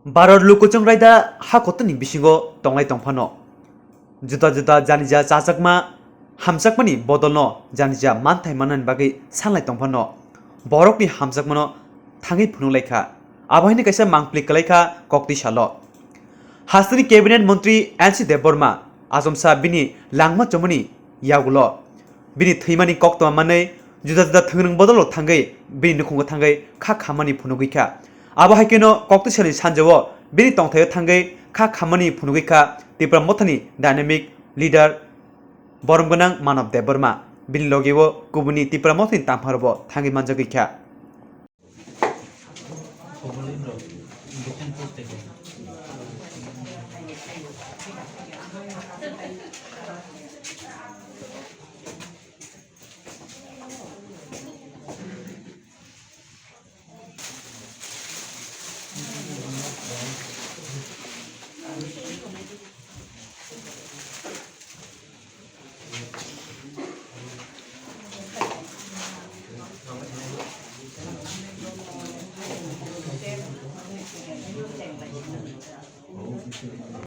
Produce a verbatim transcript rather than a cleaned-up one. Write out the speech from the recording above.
Bharat lukuchwng raida ha kotorni bisingo tonglai tongphano, juda juda janija chajakma hamjakmani bodolno janija manthai mannani bagwi sanlai tongphano, borokni hamjakmano thangwi phunuk laikha. Abo haino kaisa mangpli kwlaikha koktwi salo. Hasteni cabinet montri N C Debbarma achomsa bini langma chomani yagulo bini thwimani koktwma manwi juda juda thwngrwng bodolrok thangwi bini nukhungo thangwi kha khammani phunugwi kha. Abo hai kheno koktwi salni sanjao bini tongthaio thangwi kha khammani phunugwi kha Tipra Mothani dynamic leader borom gwnang Manav Debbarma. Bini logeo kubuni Tipra Mothani tangpharokbo thangwi manjagwi kha.